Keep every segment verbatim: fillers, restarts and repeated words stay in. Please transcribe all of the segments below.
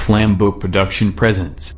Flambeau Production presents.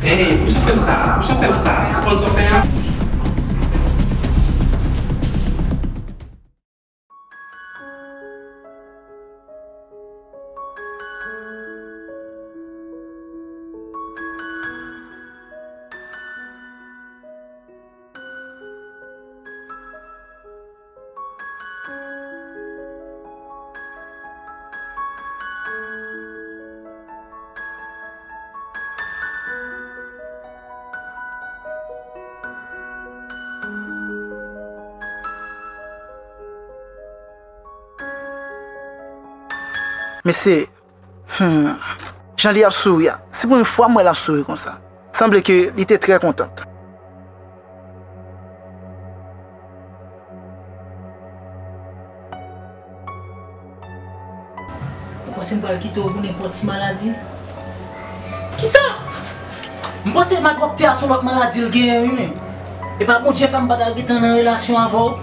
Hey, poukisa w fè m sa? Poukisa w fè m sa? Ou konn sa w fè a? Mesye, hmm, jan li ap souri a, se premye fwa m wè l ap souri konsa. Sanble ke li te trè kontan. Ou panse m pral kite w pou nenpòt ti maladi? Kisa? M panse malpwòpte a se yon lòt maladi l genyen, wi, menm. E pa Bondye fè m pa t al gentan nan relasyon avè w.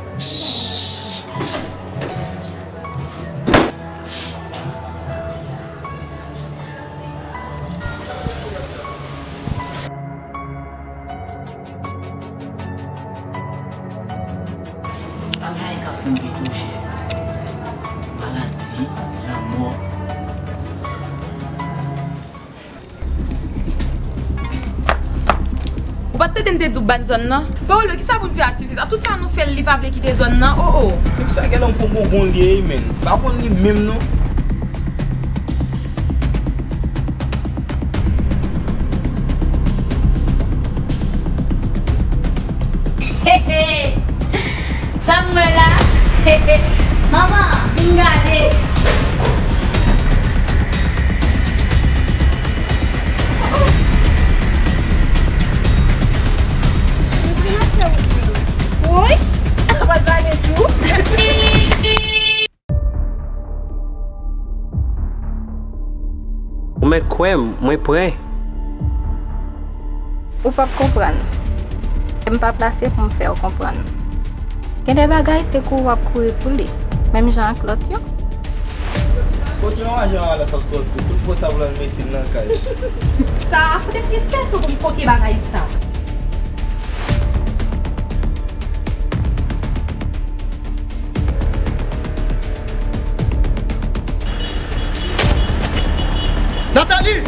Pa gen anyen k ap fè m pete w, cheri. Maladi, lanmò. Ou pa t tande m te di w bann zòn nan? Paolo, kisa pou n fè ak ti fi sa? Tout sa nou fè l, li pa vle kite zòn nan, o, o. Ti fi sa genlè yon pon gongon li ye, wi, menn. Pa konn li menm, non. He, he. Sa m wè la? Manman, vin gade. Woy, mwen pale tou. Ou mèt kwè m, mwen prè. Ou p ap konprann. E m pa plase pou m fè w konprann. Gen de bagay, se kouri w ap kouri pou li, menm jan ak lòt yo. Kote yon ajan alas ap sòti? Tout fwa sa pou l al mete l nan kay. Sa, kote m gen sèso pou m koke bagay sa? Nathalie!